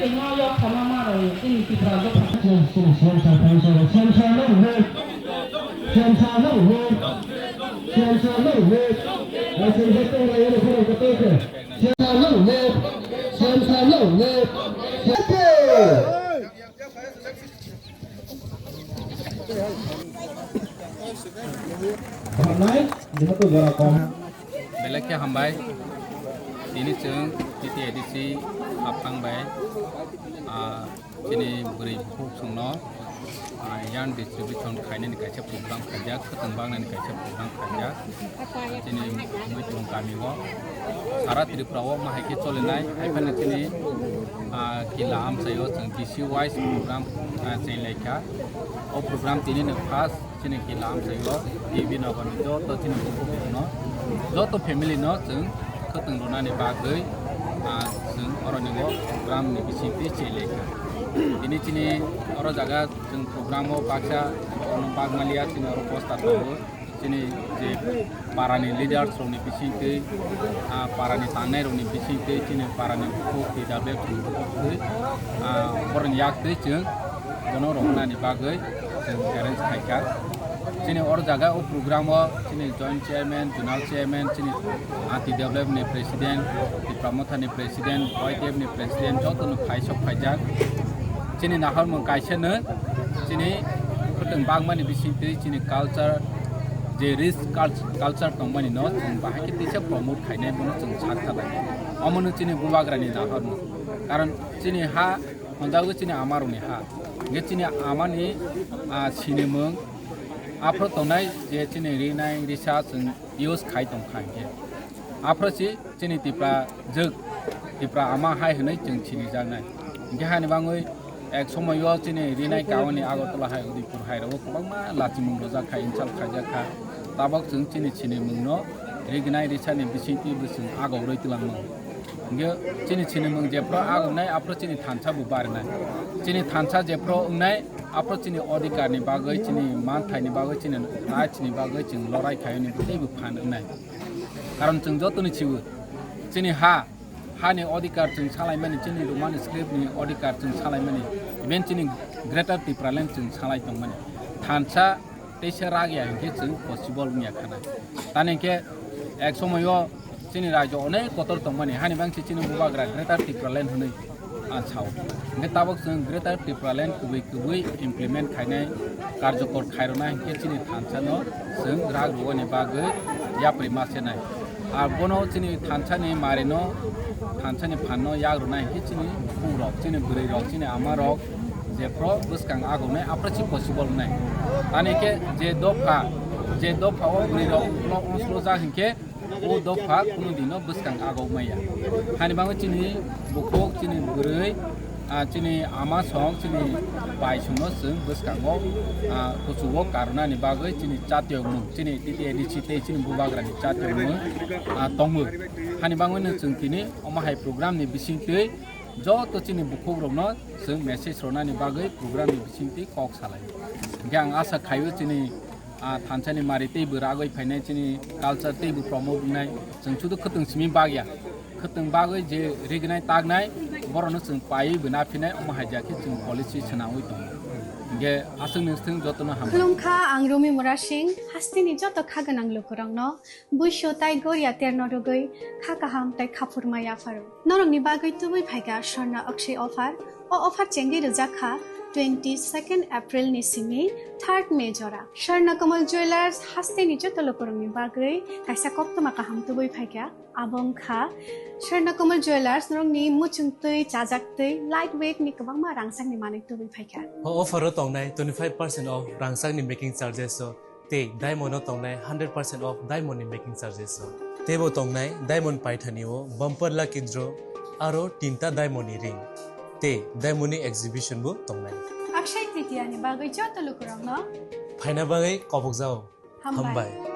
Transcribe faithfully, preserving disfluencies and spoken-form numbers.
Tengma yok thama ma rok chini Tipra jotha. Chini C M sir, thank you. C M sir no hwk. C M sir no hwk. C M sir no hwk. Ai, C M sir tong lai, ano khorang ko tong khe. C M sir no hwk. C M sir no hwk. Hamnai, jehetu jora kom. Belai khe hambai. Tini chwng T T A D C hapthang bai, ah, chini bwrwi bukhuk chwngno, ah, yarn distribution khainani kaisa program khaijak, kwthwng baknani kaisa program khaijak. Chini Muitrong kamio, sara Tripura o mahai khe cholinai, hai phano chini, ah, kila amchaio chwng D C wise program, ah, chenglaikha. O program tini no first chini kila amchaio, T V nogor ni joto chini bukhuk no, joto family no chwng kwthwng rwnani bagwi, ah, chwng oroni o program ni bisingtwi chenglaikha. Tini chini oro jaga chwng program o baksa ono bagmaliya chini oro poster tongo. Chini je parani leaders rokni bisingtwi, ah, parani tangnai rokni bisingtwi, chini parani bukhuk T W F ni bukhuk twi, ah, borokni yaktwi chwng bono rwnani bagwi chwng arrange khaikha. Chini oro jaga o program o chini joint chairman, zonal chairman, chini, ah, T W F ni president, Tipra Motha ni president, Y T F ni president, joto no phai sok phaijak. Chini nahormung kaisa no, chini kwthwng bagmani bisingtwi chini culture, je rich cult-, culture tongmani no chwng bahai khe teisa promote khainai bono chwng sak kha bai. Omo no chini bubagrani nahormung. Karon chini ha honjago chini ama rokni ha. Hingkhe chini amani, ah, sinimung aphro tongnai je chini rinai risa chwng use khai tong kha hingkhe. Aphro si chini Tipra jwk, Tipra ama hai hwnwi chwng sinijaknai. Hingkhe hani bangwi ek somoio chini rinai kauni Agartala hai, Udaipur hai rogo kwbangma lachimung rwjak kha, insult khaijak kha. Tabok chwng chini sinimungno rignai risani bisingtwi bo chwng agorwi twlangmung. Hingkhe chini sinimung jephru agonai, aphru chini thansa bo barinai. Chini thansa jephru wngnai, aphru chini odhikarni bagwi, chini manthaini bagwi, chini rightsni bagwi chwng lorai khaiyoni teibo phan wngnai. Karon chwng jotoni siwo, chini ha, hani odhikar chwng salaimani, chini Roman script ni odhikar chwng salaimani, even chini Greater Tipraland chwng salai tongmani. Thansa teisa rak ya hinkhe chwng possible wngya khana. Tani hinkhe ek somoio chini rajyo onek kotor tongmani, hani bangsi chini bubagra Greater Tipraland hwnwi ang sao. Hinkhe tabok chwng Greater Tipraland kubui kubui implement khainai, karjokor khairwnai hinkhe chini thansa no chwng rak rwani bagwi yapri ma senai. Ar bono chini thansani marino, thansani phanno yak rwnai hinkhe chini buphukrok, chini bwrwirok, chini amarok jephru bwskang agonai aphru si possible wngnai. Tani khe je dopha, je dopha o bwrwirok ulo unslo jak hinkhe o dopha kunu dino bwskang agok maya. Hani bagwi chini bukhuk, chini bwrwi, ah, chini ama song, chini bai songno chwng bwskango, ah, kuchugo karwnani bagwi chini chatiyokmung, chini T T A D C tei chini bubagrani chatiyokmung, ah, tongo. Hani bagwino chwng tini omo hai program ni bisingtwi joto chini bukhukrokno chwng message rwnani bagwi program ni bisingtwi kok salai. Hingkhe ang asa khaio chini, ah, thansani mari teibo ragwi phainai, chini culture teibo promote wngnai. Chwng sudu khwtwng simi bagya. Khwtwng bagwi je rignai taknai, borokno chwng paiwi bo naphinai, omo hai ja khe chwng policy swnamwi tongo. Hingkhe aswk nung swng jotono hambai. Khulumkha, ang Rumi Murasing, hasteni joto kha gwnang lukurokno buisu tai goria terno rwgwi kha kaham tai khaphurma yapharo. Norokni bagwi tubui phaikha Swarna Akshay offer. O offer chengwi rwjak kha twenty second April ni simi third May jora. Swarna Kamal Jewellers hasteni joto lukurokni bagwi kaisa koktwma kaham tubui phaikha. Abo wngkha Swarna Kamal Jewellers norokni muchung twi, chajak twi, light weight ni kwbangma rangchakni manwi tubui phaikha. O offer o tongnai twenty five percent off rangchakni making charges o tei diamond o tongnai hundred percent off diamond ni making charges o. Teibo tongnai diamond paithani o bumper lucky draw aro tinta diamond ni ring tei diamond ni exhibition bo tongnai. Akshay Tritiya ni bagwi joto lukurokno phaina bagwi kobokjao. Hambai. Hambai.